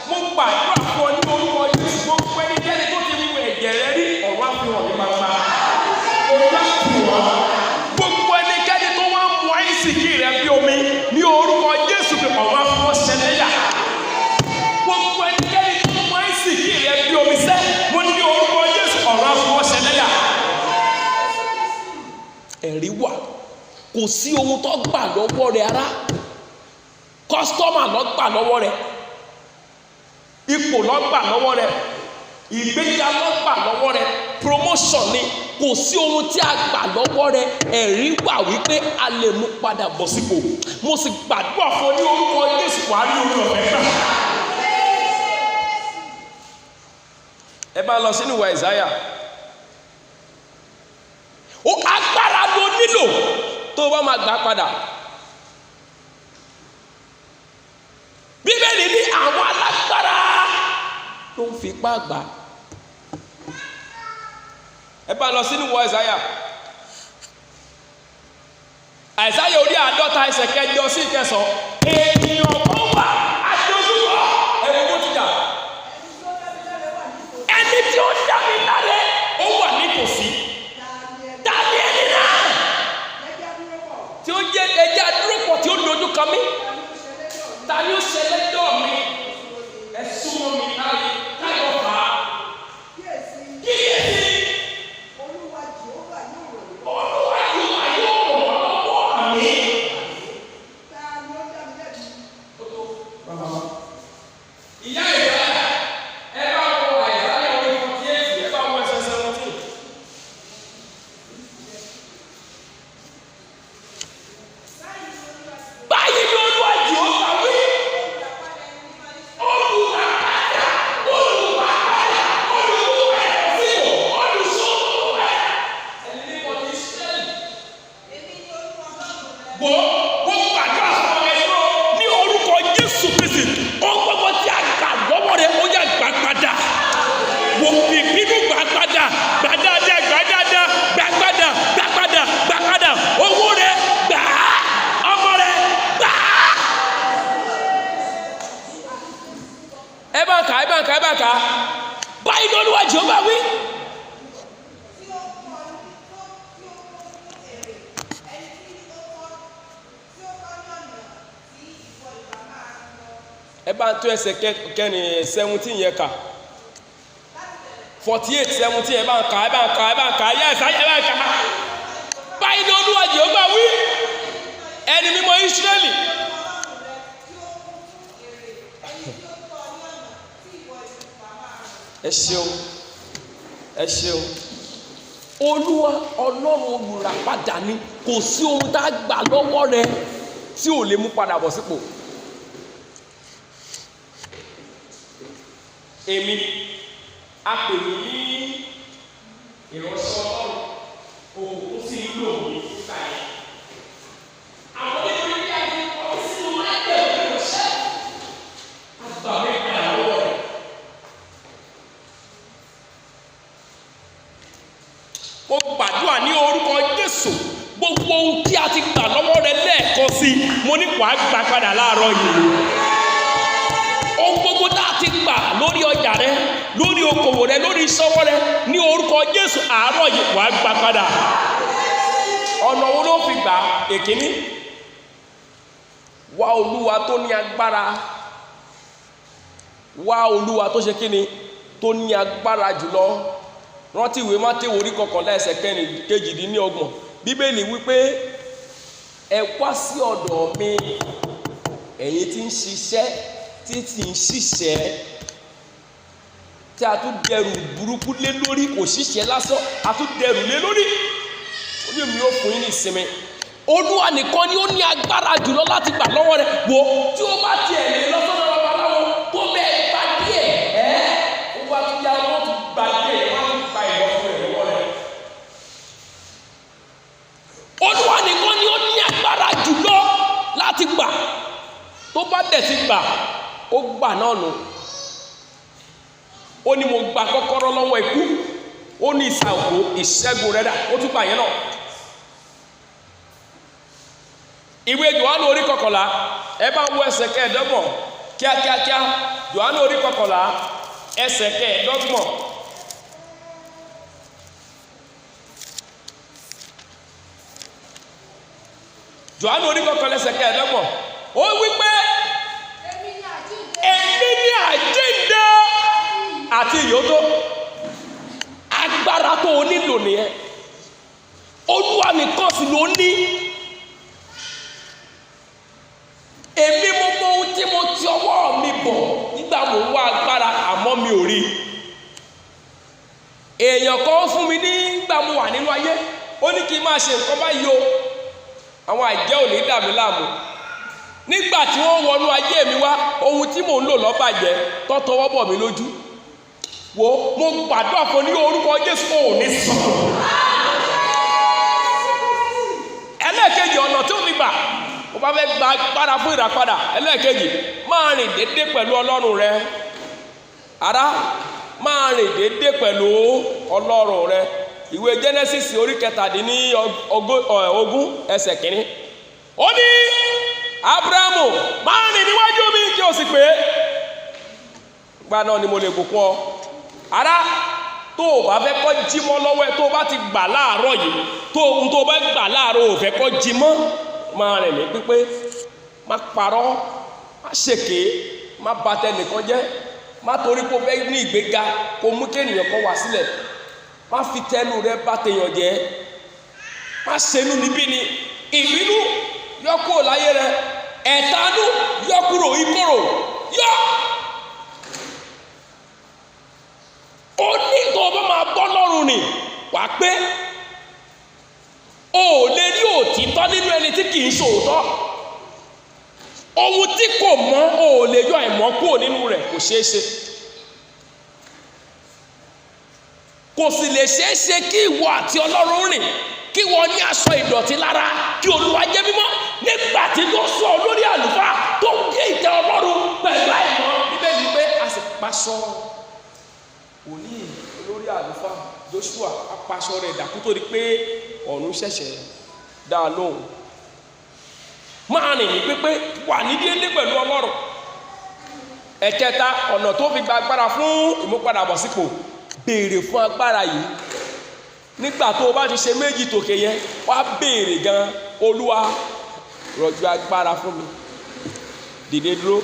Mo gbàdúrà fún ọ ní orúkọ Jésù, gbogbo ẹnikẹ́ni tó ti wú ẹ̀jẹ̀ rẹ rí, ọ̀rọ̀ àfihàn ní gbangba. Ọ̀rọ̀ àfihàn. Gbogbo ẹnikẹ́ni tó wá ń mu àìsíkì rẹ bí omi, ní orúkọ Jésù pé ọ̀rọ̀ àfihàn ṣẹlẹ̀ yà. Gbogbo ẹnikẹ́ni tó mu àìsíkì rẹ bí omi sẹ́, mo ní ní orúkọ Jésù, ọ̀rọ̀ àfihàn ṣẹlẹ̀ yà. Ẹ̀rí wà. Kò sí ohun tó gbà lọ́wọ́ rẹ ará. Customer ló gbà lọ́wọ́ rẹ, ipò ló gbà lọ́wọ́ rẹ, ìgbéga ló gbà lọ́wọ́ rẹ, promotion ni. Kò sí ohun tí a gbà lọ́wọ́ rẹ. Ẹ̀rí wà wípé a lè mú padà bọ̀ sípò. Mo sì gbàdúrà fún ọ ní orúkọ Jésù, wàá rí orí ọ̀fẹ́ gbà. Ẹ bá lọ sínú ìwà Ìsáyà. Tó o bá máa gbà padà, Bíbélì ní àwọn alágbára ló ń fipá gbà. Ẹ bá lọ sínú wọ Àìsáyà, Àìsáyà orí 50, ẹsẹ̀ 8 sí 9. Ènìyàn kan wà adójúkọ ẹ̀wọ̀n tó ti jà. Ẹni tí ó dá mi láre, ó wà nítòsí. Tàbí ẹni náà tí ó jẹ́ ẹjẹ́ adúrópọ̀ tí ó dojú kan mí, ta ni ó ṣẹlẹ́jọ́ mi? Ẹ súnmọ́ mi káyọ̀ káyọ̀ fà á. Kíyèsí, Olúwa Jèhófà yóò ràn mí. Olúwa yóò ràn wọ́n lọ́wọ́ mi. Ta ni ó dá mi lẹ́bi? Ìyá ìyá, ẹ bá wọ Àìsáyà orí 48, ẹ bá wọ ẹsẹ̀ 17. Báyìí ni Olúwa Jèhófà wí. Olùràpadà, olùràpadà, olùmúpadà sípò, olùsọ́kùnrin. Ẹni mímọ́ ti Ísírẹ́lì. Wo wo, gbàdúrà fún ọmọ ẹni ní orúkọ Jésù Kristi. Ohun gbogbo tí a gbà lọ́wọ́ rẹ̀, ó yá, gbà padà. Wò, ìbínú, gbà padà, gbà dáadáa, gbà dáadáa, gbà padà, gbà padà, gbà padà. Owó rẹ̀ gbà á, ọmọ rẹ̀ gbà á. Ẹ bá ń kà, ẹ bá ń kà, ẹ bá ń kà. Báyìí ní Olúwa Jèhófà wí. Tí ó kọ́ tí ó kún fún èrè, ẹni tí ó kọ́ tí ó kọ́ ní ọ̀nà tí ìwọ ìbá máa lọ. Ẹ bá ń tó ẹsẹ̀ kẹrin 17 yẹn kà, 48:17. Ẹ bá ń kà, ẹ bá ń kà, ẹ bá ń kà. Yẹ ẹsẹ, ẹ bá ń kà. Báyìí ní Olúwa Jèhófà wí, ẹni mímọ́ Ísírẹ́lì. Ọlọ́run rẹ tí ó kún fún èrè, ẹni tí ó kọ́ ní ọ̀nà tí ìwọ ìbá máa rìn. Ẹ ṣeun, ẹ ṣeun. Olúwa Ọlọ́run olùràpadà ni. Kò sí ohun tá a gbà lọ́wọ́ rẹ tí ò lè mú padà bọ̀ sípò. Èmi, a pè mí ní ìránṣẹ́ Ọlọ́run, òkùnkùn sì ń lò mí nígbà yẹn. Àwọn nítorí bí a ti kọ́ sínú májèlé ìránṣẹ́, a gbà mí padà lọ́wọ́ rẹ̀. Mo gbàdúrà ní orúkọ Jésù, gbogbo ohun tí a ti gbà lọ́wọ́ rẹ, lẹ́ẹ̀kan sí i, mo ní wàá gbà padà láàárọ̀ yìí. Ohun gbogbo tá a ti gbà lórí ọjà rẹ, lórí okòwò rẹ, lórí ìṣọwọ́ rẹ, ní orúkọ Jésù, àárọ̀ yìí, wàá gbà padà. Ọ̀nà wo ló fi gbà? Èkíní, wá Olúwa tó ní agbára. Wá Olúwa tó ṣe kíni, tó ní agbára jùlọ. Rántí ìwé Mátíwò orí 11, ẹsẹ̀ 28. Bíbélì wípé, "Ẹ wá sí ọ̀dọ̀ mi, ẹ̀yin tí ń ṣiṣẹ́, tí tí ń ṣiṣẹ́, tí a tún dẹrù burúkú lé lórí." Kò ṣiṣẹ́ lásán, a tún dẹrù lé lórí. Ó ní, "Èmi yóò fún yín ní ìsinmi." Olúwa nìkan ni ó ní agbára jùlọ láti gbà lọ́wọ́ rẹ̀. Wò, tí ó bá tiẹ̀ lè lọ sọ́dọ̀ babaláwo tó bẹ́ẹ̀ gba díẹ̀ ẹ́, ó bá tún yá, wọ́n tún gba díẹ̀, wọ́n tún gba ìwọ fún ẹ̀ lọ́wọ́ rẹ̀. Olúwa nìkan ni ó ní agbára jùlọ láti gbà. Tó bá dẹ̀ ti gbà, ó gbà náà nù. Ó ní, "Mo gba kọ́kọ́rọ́ lọ́wọ́ ikú." Ó ní, "Ìsà òkú, ìṣẹ́gun rẹ̀ dà?" Ó tún gbà yẹn náà. Ìwé Jòhánù orí 11, ẹ bá ń wo ẹsẹ̀ 25 kíákíákíá. Jòhánù orí 11, ẹsẹ̀ 25. Jòhánù orí 11, ẹsẹ̀ 25, ó wí pé, Èmi ni àjíǹde. "Èmi ni àjíǹde àti ìyótó." Agbára tó o nílò nìyẹn. Olúwa nìkan sì ló ní. Èmi, mo mọ ohun tí mo ti ọwọ́ mi bọ̀ nígbà mo ń wá agbára, àmọ́ mi ò rí. Èèyàn kan fún mi nígbà mo wà nínú ayé, ó ní kí n máa ṣe nǹkan báyìí o, àwọn àjẹ́ ò ní dà mí láàmú. Nígbà tí wọ́n wọnú ayé mi wá, ohun tí mò ń lò lọ́bàjẹ́ tọ́tọwọ́ bọ̀ mí lójú. Wo, mo gbàdúrà fún ní orúkọ Jésù, ò ní sọ̀rọ̀. Ẹlẹ́ẹ̀kejì, ọ̀nà tí ó fi gbà ó bá fẹ́ gba agbára fún ìràpadà, ẹlẹ́ẹ̀kejì, máa rìn déédé pẹ̀lú Ọlọ́run rẹ. Ará, máa rìn déédé pẹ̀lú Ọlọ́run rẹ. Ìwé Genesis orí 37 ẹsẹ̀ 1, ó ní, "Abrahamu, máa rìn níwájú mi kí o sì pé, gbá náà ni mo lè bùkún ọ." Ará, tó o bá fẹ́ kọ́ jí mọ́ lọ́wọ́ ẹ, tó o bá ti gbà láàárọ̀ yìí, tó ohun tó o bá gbà láàárọ̀ ò fẹ́ kọ́ jí mọ́, máa rìn ní pípé. Má parọ́, má ṣèké, má bà tẹnìkan jẹ́, má torí kó fẹ́ ní ìgbéga kó mú kéèyàn kan wá sílẹ̀, má fi tẹnu rẹ bá tèèyàn jẹ́, má ṣenú níbí ni. Ìbínú, yọ kúrò láyé rẹ. Ẹ̀tanú, yọ kúrò. Ìkorò, yọ. Ó ní tó o bá máa bọ́ lọ́rùn ni wàá pé o ò lè rí òtítọ́ nínú ẹni tí kì í ṣòótọ́. Ohun tí kò mọ́, o ò lè yọ àìmọ́ kúrò nínú rẹ̀, kò ṣeé ṣe. Kò sì lè ṣeé ṣe kí ìwọ àti Ọlọ́run rìn, kí wọ́n ní aṣọ ìdọ̀tí lára, kí Olúwa jẹ́ mímọ́, nígbà tí tó sọ olórí àlùfáà tó ń gé ìtẹ́ Ọlọ́run pẹ̀lú àìmọ́. Bíbélì pé a sì paṣọ wòlíì olórí àlùfáà Joshua, apaṣọ rẹ̀ dàkú tó di pé ọ̀run ṣẹ̀ṣẹ̀ dá a lóhùn. Máa rìn ní pípé, wà ní déédéé pẹ̀lú Ọlọ́run. Ẹ̀kẹta, ọ̀nà tó fi gba agbára fún ìmúpadàbọ̀sípò, béèrè fún agbára yìí. Nígbà tó o bá ti ṣe méjì tòkè yẹn, wá béèrè gan, "Olúwa, rọ̀jò agbára fún mi." Dìde dúró.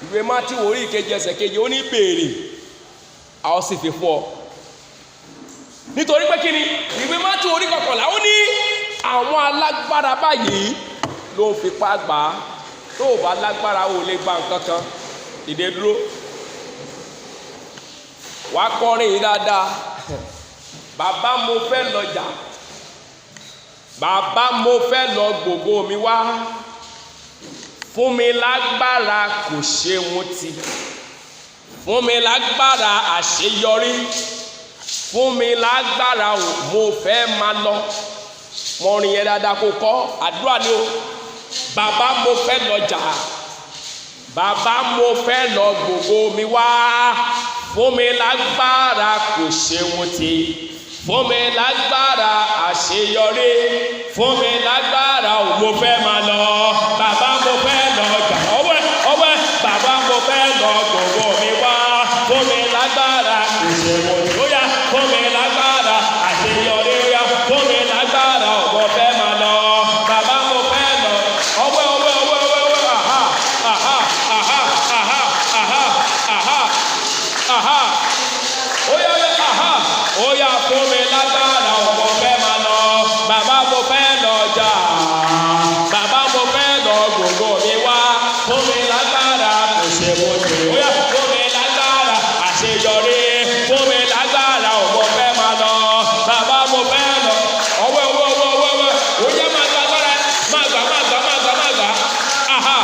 Ìwé Mátíù orí 7 ẹsẹ̀ 7, ó ní, "Béèrè, a ó sì fi fún ọ." Nítorí pé kí ni? Ìwé Mátíù orí 11, ó ní àwọn alágbára báyìí ló ń fipá gbà á. Tó o bá lágbára, o lè gba nǹkan kan. Dìde dúró, wàá kọrin yìí dáadáa. Bàbá, mo fẹ́ lọ jà, bàbá, mo fẹ́ lọ gbogbo mi wá, fún mi lágbára kò ṣe wọn ti, fún mi lágbára àṣeyọrí, fún mi lágbára o, mo fẹ́ máa lọ. Mọrin yẹn dáadáa kó kọ́. Àdúrà ni o. Bàbá, mo fẹ́ lọ jà, bàbá, mo fẹ́ lọ gbogbo mi wá, fún mi lágbára kò ṣe wọn ti, fún mi lágbára àṣeyọrí, fún mi lágbára o, mo fẹ́ máa lọ. Bàbá, mo fẹ́ lọ jà, ọwọ́ ẹ, ọwọ́ ẹ. Bàbá, mo fẹ́ lọ gbogbo mi wá, fún mi lágbára kò ṣe wọn ti, ó yá, fún mi lágbára àṣeyọrí, ó yá, fún mi lágbára o, mo fẹ́ máa lọ. Bàbá, mo fẹ́ lọ. Ọwọ́ ẹ, ọwọ́ ẹ, ọwọ́ ẹ, ọwọ́ ẹ. Aha, aha, aha, aha, aha, aha, aha, ó yá, ó yá, aha, ó yá, fún mi lágbára o, mo fẹ́ máa lọ. Bàbá, mo fẹ́ lọ jà, bàbá, mo fẹ́ lọ gbogbo mi wá, fún mi lágbára kò ṣe mo ṣe, ó yá, fún mi lágbára àṣeyọrí, fún mi lágbára o, mo fẹ́ máa lọ. Bàbá, mo fẹ́ lọ. Ọwọ́, ọwọ́, ọwọ́, ọwọ́, ọwọ́. Ó yá, máa gba agbára, máa gbà, máa gbà, máa gbà, máa gbà. Aha,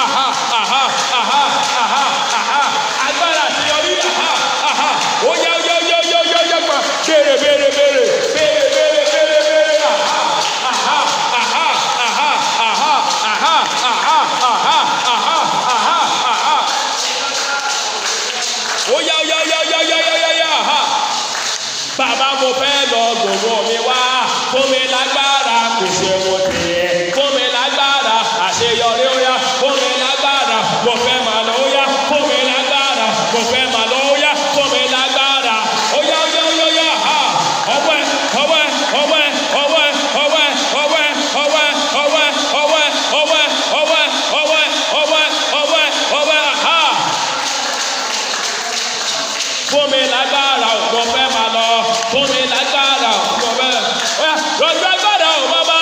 aha, aha, aha, aha, aha, agbára àṣeyọrí, aha, aha, ó yá, ó yá, ó yá, ó yá, ó yá, ó yá, gbà. Béèrè, béèrè, béèrè, béèrè, béèrè, béèrè, béèrè. Aha, aha, aha, aha, aha, aha, aha, aha, aha, aha, aha, ó yá, ó yá, ó yá, ó yá, ó yá, ó yá, ó yá, aha. Bàbá, mo fẹ́ lọ gbogbo mi wá, fún mi lágbára kò ṣe mo tiẹ̀, fún mi lágbára àṣeyọrí, ó yá, fún mi lágbára, mo fẹ́ máa lọ, ó yá, fún mi lágbára, mo fẹ́ máa lọ, ó yá, fún mi lágbára, ó yá, ó yá, ó yá, ó yá, ha. Ọwọ́ ẹ, ọwọ́ ẹ, ọwọ́ ẹ, ọwọ́ ẹ, ọwọ́ ẹ, ọwọ́ ẹ, ọwọ́ ẹ, ọwọ́ ẹ, ọwọ́ ẹ, ọwọ́ ẹ, ọwọ́ ẹ, ọwọ́ ẹ, ọwọ́ ẹ, ọwọ́ ẹ, ọwọ́ ẹ, ha. Fún mi lágbára ò, mo fẹ́ máa lọ. Fún mi lágbára ò, mo fẹ́. Ó yá, rọ̀jò agbára ò, bàbá.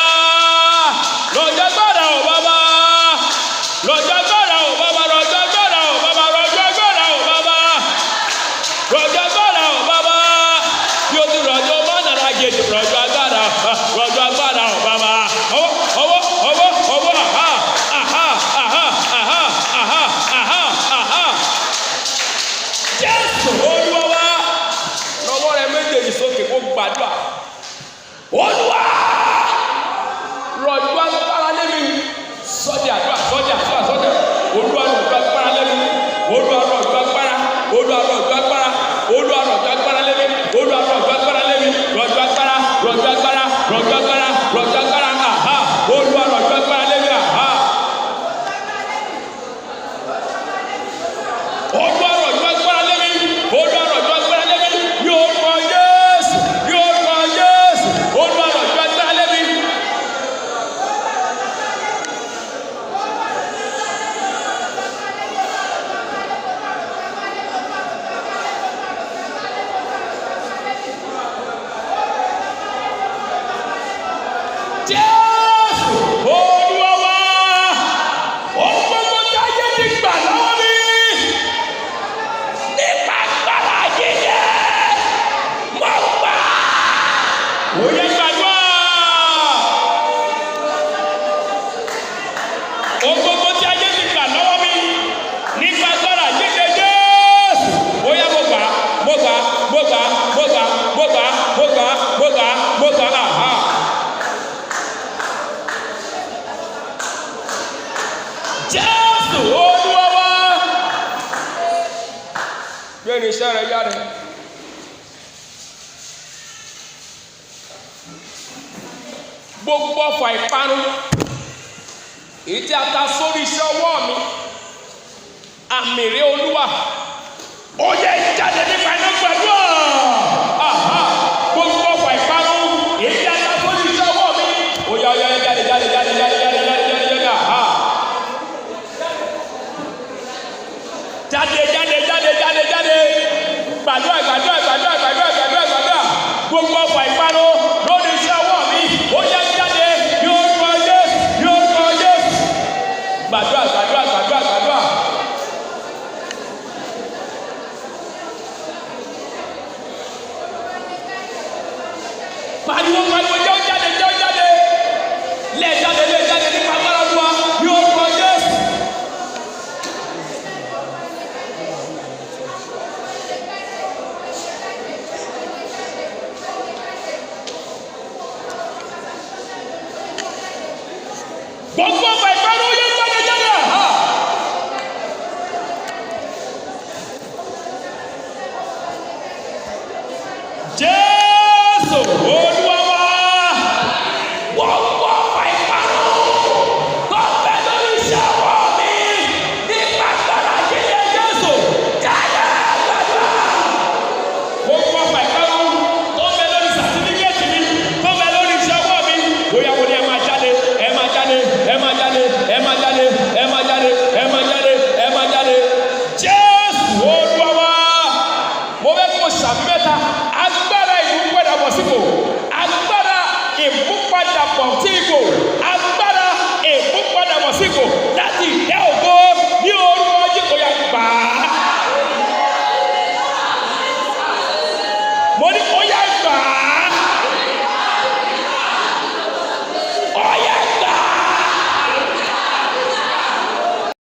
Ó yẹ gbàdúrà. Ohun gbogbo tí ayé ti gbà lọ́wọ́ mi nípa agbára jíjẹ Jésù. Ó yá, mo gbà, mo gbà, mo gbà, mo gbà, mo gbà, mo gbà, mo gbà, mo gbà, àhá. Jésù Olúwa wa. Gbé irinṣẹ́ rẹ jáde. Gbogbo ọfà ìparun èyí tí a ta sórí iṣẹ́ ọwọ́ mi, àmì rẹ, Olúwa, ó yẹ jáde nípa iná. Gbàdúrà. Aha. Gbogbo ọfà ìparun èyí tí a ta sórí iṣẹ́ ọwọ́ mi, ó yá, ó yá, jáde, jáde, jáde, jáde, jáde, jáde, jáde, jáde. Aha. Jáde, jáde, jáde, jáde, jáde. Gbàdúrà, gbàdúrà, gbàdúrà, gbàdúrà, gbàdúrà, gbàdúrà. Gbogbo ọfà ìparun lórí iṣẹ́ ọwọ́ mi, ó yá, jáde ní orúkọ Jésù, ní orúkọ Jésù. Gbàdúrà, gbàdúrà, gbàdúrà, gbàdúrà. Pariwo, pariwo, jẹ́ ó jáde, jẹ́ ó jáde, lẹ́ẹ̀ jáde, lẹ́ẹ̀ jáde nípa agbára Olúwa ní orúkọ Jésù. Gbogbo ọfà ìparun, ó yẹ jáde, jáde. Ha. Jésù Olúwa wa. Gbogbo ọfà ìparun tó bẹ lórí iṣẹ́ ọwọ́ mi, nípa agbára jíjẹ Jésù, jáde. Gbàdúrà. Gbogbo ọfà ìparun tó bẹ lórí certificate mi, tó bẹ lórí iṣẹ́ ọwọ́ mi, bóyá wo ni? Ẹ máa jáde, ẹ máa jáde, ẹ máa jáde, ẹ máa jáde, ẹ máa jáde, ẹ máa jáde, ẹ máa jáde. Jésù Olúwa wa. Mo fẹ́ kó sàmì mẹ́ta. Agbára ìmúpadàbọ̀ sípò, agbára ìmúpadàbọ̀ sí ipò.